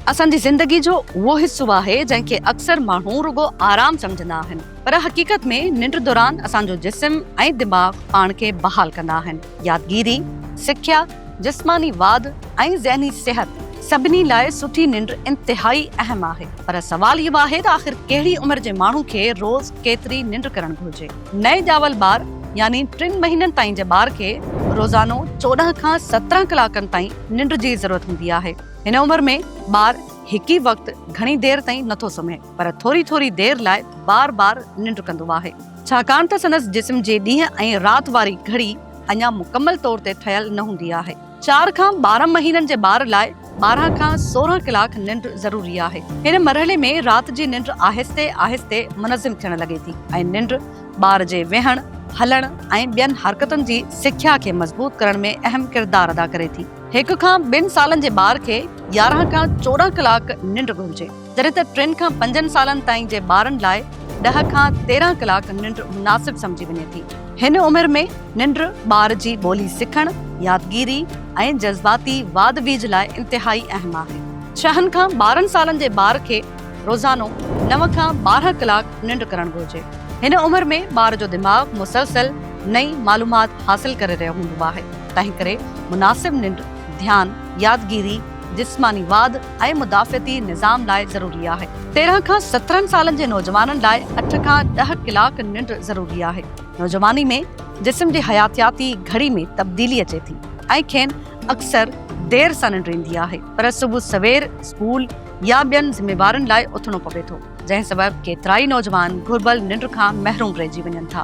اسان جي زندگي جو اهو حصو آهي جنهن کي اڪثر ماڻهو رڳو آرام سمجهندا آهن پر حقيقت ۾ ننڊ دوران اسان جو جسم ۽ دماغ پاڻ کي بحال ڪندا آهن. يادگيري، سکيا، جسماني واڌ ۽ ذهني صحت سڀني لاء سٺي ننڊ انتهائي اهم آهي پر سوال اهو آهي ته آخر ڪهڙي عمر جي ماڻهو کي روز ڪيتري ننڊ ڪرڻ گهرجي؟ نئين ڄاول ٻار يعني ٽن مهينن تائين جي ٻار کي روزانو 14 کان 17 ڪلاڪن تائين ننڊ جي ضرورت هوندي آهي. هن عمر ۾ ٻار هڪ ئي وقت گهڻي دير تائين نٿو سمهي پر ٿوري ٿوري دير لاء بار بار ننڊ ڪندو آهي. ڇاڪاڻ ته سندس جسم جي ڏينهن ۽ رات واري گهڙي اڃا مڪمل طور تي ٺهيل نه هوندي آهي. چار کان 12 مهينن جي ٻار لاء 12 کان 16 ڪلاڪ ننڊ ضروري آهي. هن مرحلي ۾ رات جي ننڊ آهستي آهستي منظم ٿيڻ لڳي ٿي ۽ ننڊ ٻار جي ويهڻ، هلڻ ۽ ٻين حرڪتن جي سکيا کي مضبوط ڪرڻ ۾ اهم ڪردار ادا ڪري ٿي. هڪ کان ٻن سالن جي ٻار کي 11 کان 14 ڪلاڪ ننڊ گهرجي، جڏهن ته ٽن کان پنجن سالن تائين جي ٻارن لاء 10 کان 13 ڪلاڪ ننڊ مناسب سمجهي وڃي ٿي. هن عمر ۾ ننڊ ٻار جي ٻولي سکڻ، يادگيري ۽ جذباتي واڌ ويجهه لاء انتهائي اهم آهي. ڇهن کان 12 سالن جي ٻار کي روزانو نو کان 12 ڪلاڪ ننڊ ڪرڻ گهرجي. هن عمر ۾ ٻار جو دماغ مسلسل نئين معلومات حاصل ڪري رهيو هوندو آهي. تنهنڪري مناسب ننڊ ڌيان، يادگيري، جسماني واڌ ۽ مدافعتي نظام لاء ضروري آهي. 13 کان 17 سالن جي نوجوانن لاء اٺ کان ڏهه ڪلاڪ ننڊ ضروري آهي. نوجواني ۾ جسم جي حياتياتي گهڙي ۾ تبديلي اچي ٿي ۽ کين اڪثر دير سان ننڊ ايندي آهي پر صبح سوير اسڪول يا ٻين ذميوارين لاء اٿڻو پوي ٿو جنهن سبب ڪيترائي نوجوان گهربل ننڊ کان محروم رهجي وڃن ٿا.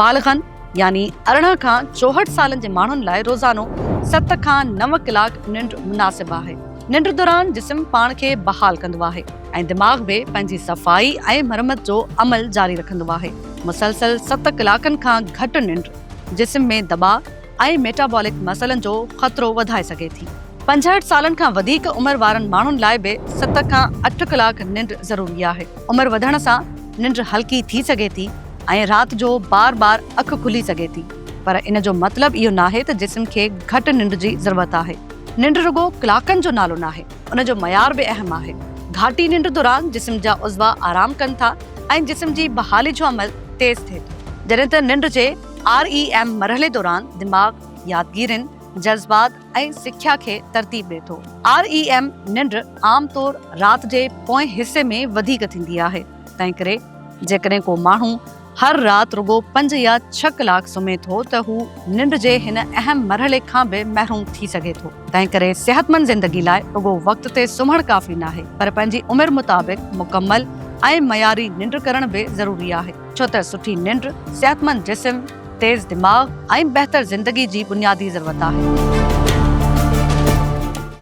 بالغن يعني 18 کان 64 سالن جي ماڻهن لاء روزانو ست کان نو ڪلاڪ ننڊ مناسب آهي. ننڊ دوران جسم پاڻ کي بحال ڪندو آهي ۽ دماغ به پنهنجي صفائي ۽ مرمت جو عمل جاري رکندو آهي. مسلسل ست ڪلاڪن کان گهٽ ننڊ جسم ۾ دٻاء ۽ ميٽابولڪ مسئلن جو خطرو وڌائي سگهي ٿي. 65 سالن کان وڌيڪ عمر وارن ماڻهن لاء به ست کان اٺ ڪلاڪ ننڊ ضروري آهي. عمر وڌڻ سان ننڊ هلڪي ٿي سگهي ٿي ۽ رات جو بار بار اک کلي سگهي ٿي پر ان جو مطلب اهو ناهي ته جسم کي گهٽ ننڊ جي ضرورت آهي. ننڊ رڳو ڪلاڪن جو نالو ناهي، ان جو معيار به اهم آهي. گهاٽي ننڊ دوران جسم جا عضوا آرام ڪن ٿا ۽ جسم جي بحالي جو عمل تيز ٿئي ٿو. جڏهن ته ننڊ جي REM مرحلي دوران دماغ يادگيرين، جذبات ۽ سکيا کي ترتيب ڏئي ٿو. REM ننڊ عام طور رات جي پوئين حصي ۾ وڌيڪ ٿيندي آهي، تنهنڪري جيڪڏهن ڪو ماڻهو هر رات رڳو پنج يا ڇهه ڪلاڪ سمهي ٿو ته هو ننڊ جي هن اهم مرحلي کان به محروم ٿي سگهي ٿو. تنهنڪري صحتمند زندگي لاء رڳو وقت تي سمهڻ ڪافي ناهي پر پنهنجي عمر مطابق مڪمل ۽ معياري ننڊ ڪرڻ به ضروري آهي. ڇو ته سٺي ننڊ صحتمند جسم، تيز دماغ ۽ بهتر زندگي جي بنيادي ضرورت آهي.